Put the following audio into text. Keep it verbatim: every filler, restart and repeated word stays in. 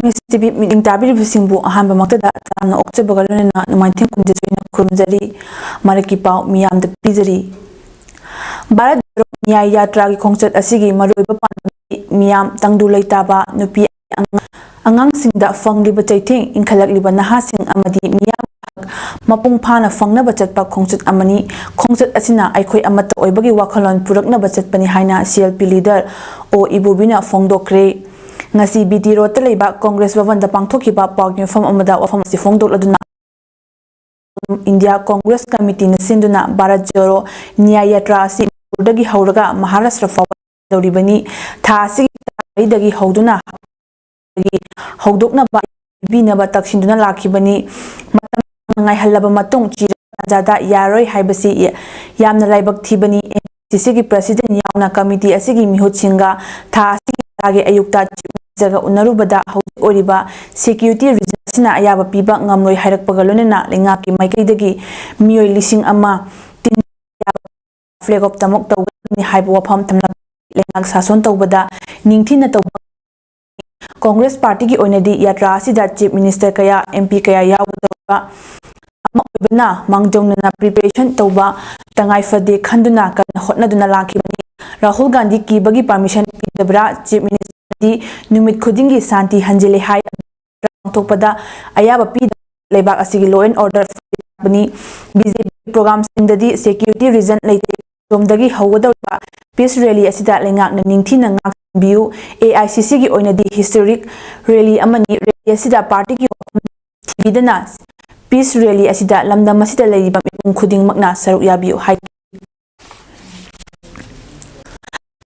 ꯃꯤꯠꯌꯦꯡ ꯇꯥꯕꯤꯔꯤꯕꯁꯤꯡꯕꯨ ꯑꯍꯥꯟꯕꯃꯛꯇꯗ ꯇꯔꯥꯝꯅ ꯑꯣꯛꯆꯕꯒ ꯂꯣꯏꯅꯅ ꯅꯣꯡꯃꯥꯏꯊꯦꯝ ꯈꯨꯟꯖꯦꯁꯣꯏꯅ ꯈꯨꯔꯨꯝꯖꯔꯤ꯫ ꯃꯔꯛꯀꯤ ꯄꯥꯎ ꯃꯤꯌꯥꯝꯗ ꯄꯤꯖꯔꯤ꯫ ꯚꯥꯔꯠ ꯖꯣꯗꯣ ꯅ꯭ꯌꯥꯌ ꯌꯥꯇ꯭ꯔꯥꯒꯤ ꯈꯣꯡꯆꯠ ꯑꯁꯤꯒꯤ ꯃꯔꯨꯑꯣꯏꯕ ꯄꯥꯟꯗꯝꯗꯤ ꯃꯤꯌꯥꯝ ꯇꯪꯗꯨ ꯂꯩꯇꯥꯕ ꯅꯨꯄꯤ ꯑꯉꯥꯡꯁꯤꯡꯗ ꯐꯪꯂꯤꯕ ꯆꯩꯊꯦꯡ, ꯏꯟꯈꯠꯂꯛꯂꯤꯕ ꯅꯍꯥꯁꯤꯡ ꯑꯃꯗꯤ ꯃꯤꯌꯥꯝ ꯃꯄꯨꯡ ꯐꯥꯅ ꯐꯪꯅꯕ ꯆꯠꯄ ꯈꯣꯡꯆꯠ ꯑꯃꯅꯤ꯫ ꯈꯣꯡꯆꯠ ꯑꯁꯤꯅ ꯑꯩꯈꯣꯏ ꯑꯃꯠꯇ ꯑꯣꯏꯕꯒꯤ ꯋꯥꯈꯜꯂꯣꯟ ꯄꯨꯔꯛꯅꯕ ꯆꯠꯄꯅꯤ ꯍꯥꯏꯅ CLP leader ꯑꯣ ꯏꯕꯣꯕꯤꯅ ꯐꯣꯡꯗꯣꯛꯈ꯭ꯔꯦ꯫ ꯉꯁꯤ BT Roadꯇ ꯂꯩꯕ ꯀꯣꯡꯒ꯭ꯔꯦꯁ ꯚꯕꯟꯗ ꯄꯥꯡꯊꯣꯛꯈꯤꯕ ꯄꯥꯎꯒꯤ ꯃꯤꯐꯝ ꯑꯃꯗ ꯋꯥꯐꯝ ꯑꯁꯤ ꯐꯣꯡꯗꯣꯛꯂꯗꯨꯅ, ꯏꯟꯗꯤꯌꯥ ꯀꯣꯡꯒ꯭ꯔꯦꯁ ꯀꯃꯤꯇꯤꯅ ꯁꯤꯟꯗꯨꯅ ꯚꯥꯔꯠ ꯖꯣꯗꯣ ꯅ꯭ꯌꯥꯌ ꯌꯥꯇ꯭ꯔꯥ ꯑꯁꯤ ꯃꯅꯤꯄꯨꯔꯗꯒꯤ ꯍꯧꯔꯒ ꯃꯍꯥꯔꯥꯁꯇ꯭ꯔ ꯐꯥꯎꯕ ꯇꯧꯔꯤꯕꯅꯤ꯫ ꯊꯥ ꯑꯁꯤꯒꯤ ꯇꯔꯥꯃꯔꯤꯗꯒꯤ ꯍꯧꯗꯨꯅ ꯍꯧꯗꯣꯛꯅꯕ ꯄꯤꯕꯤꯅꯕ ꯇꯛꯁꯤꯟꯗꯨꯅ ꯂꯥꯛꯈꯤꯕꯅꯤ꯫ ꯃꯇꯝ ꯁꯥꯡꯅ ꯉꯥꯏꯍꯜꯂꯕ ꯃꯇꯨꯡ ꯆꯤꯔ ꯇꯥꯟꯖꯥꯗ ꯌꯥꯔꯣꯏ ꯍꯥꯏꯕꯁꯤ ꯌꯥꯝꯅ ꯂꯥꯏꯕꯛ ꯊꯤꯕꯅꯤ꯫ NCCꯒꯤ president ꯌꯥꯎꯅ ꯀꯃꯤꯇꯤ ꯑꯁꯤꯒꯤ ꯃꯤꯍꯨꯠꯁꯤꯡꯒ ꯊꯥ ꯑꯁꯤꯒꯤ ꯇꯔꯥꯒꯤ ꯑꯌꯨꯛꯇ Chief Ministerꯒ ꯎꯅꯔꯨꯕꯗ ꯍꯧꯖꯤꯛ ꯑꯣꯏꯔꯤꯕ security reason ꯑꯁꯤꯅ ꯑꯌꯥꯕ ꯄꯤꯕ ꯉꯝꯂꯣꯏ ꯍꯥꯏꯔꯛꯄꯒ ꯂꯣꯏꯅꯅ ꯂꯩꯉꯥꯛꯀꯤ ꯃꯥꯏꯀꯩꯗꯒꯤ ꯃꯤꯑꯣꯏ ꯂꯤꯁꯤꯡ ꯑꯃ ꯇꯤꯟ flag off ꯇꯃꯛ ꯇꯧꯒꯗꯕꯅꯤ ꯍꯥꯏꯕ ꯋꯥꯐꯝ ꯊꯝꯂꯝꯃꯤ꯫ ꯂꯩꯉꯥꯛ ꯁꯥꯁꯣꯟ ꯇꯧꯕꯗ ꯅꯤꯡꯊꯤꯅ ꯇꯧꯕ꯫ ꯀꯣꯡꯒ꯭ꯔꯦꯁ ꯄꯥꯔꯇꯤꯒꯤ ꯑꯣꯏꯅꯗꯤ ꯌꯥꯇ꯭ꯔꯥ ꯑꯁꯤꯗ Chief Minister ꯀꯌꯥ, MP ꯀꯌꯥ ꯌꯥꯎꯒꯗꯧꯕ ꯑꯃ ꯑꯣꯏꯕꯅ ꯃꯥꯡꯖꯧꯅꯅ preparation ꯇꯧꯕ ꯇꯉꯥꯏ ꯐꯗꯦ ꯈꯟꯗꯨꯅ ꯀꯟꯅ ꯍꯣꯠꯅꯗꯨꯅ ꯂꯥꯛꯈꯤꯕꯅꯤ꯫ ꯔꯥꯍꯨꯜ ꯒꯥꯟꯙꯤ ꯀꯤꯕꯒꯤ permission ꯄꯤꯗꯕ꯭ꯔꯥ? Chief Ministerꯗꯤ ꯅꯨꯃꯤꯠ ꯈꯨꯗꯤꯡꯒꯤ ꯁꯥꯟꯇꯤ ꯍꯟꯖꯤꯜꯂꯤ ꯍꯥꯏ꯫ ꯄꯥꯡꯊꯣꯛꯄꯗ ꯑꯌꯥꯕ ꯄꯤꯗꯕ ꯂꯩꯕꯥꯛ ꯑꯁꯤꯒꯤ law and order ꯐꯒꯠꯂꯛꯄꯅꯤ꯫ BJP programꯁꯤꯡꯗꯗꯤ security reason ꯂꯩꯇꯦ꯫ ꯑꯗꯣꯝꯗꯒꯤ ꯍꯧꯒꯗꯧꯔꯤꯕ peace rally ꯑꯁꯤꯗ ꯂꯩꯉꯥꯛꯅ ꯅꯤꯡꯊꯤꯅ ꯉꯥꯛꯁꯦꯟꯕꯤꯌꯨ꯫ AICCꯒꯤ ꯑꯣꯏꯅꯗꯤ historic rally ꯑꯃꯅꯤ꯫ Rally ꯑꯁꯤꯗ ꯄꯥꯔꯇꯤꯒꯤ ꯋꯥꯐꯝ ꯊꯤꯕꯤꯗꯅ peace rally ꯑꯁꯤꯗ ꯂꯝꯗꯝ ꯑꯁꯤꯗ ꯂꯩꯔꯤꯕ ꯃꯤꯄꯨꯝ ꯈꯨꯗꯤꯡꯃꯛꯅ ꯁꯔꯨꯛ ꯌꯥꯕꯤꯌꯨ ꯍꯥꯏꯈꯤ꯫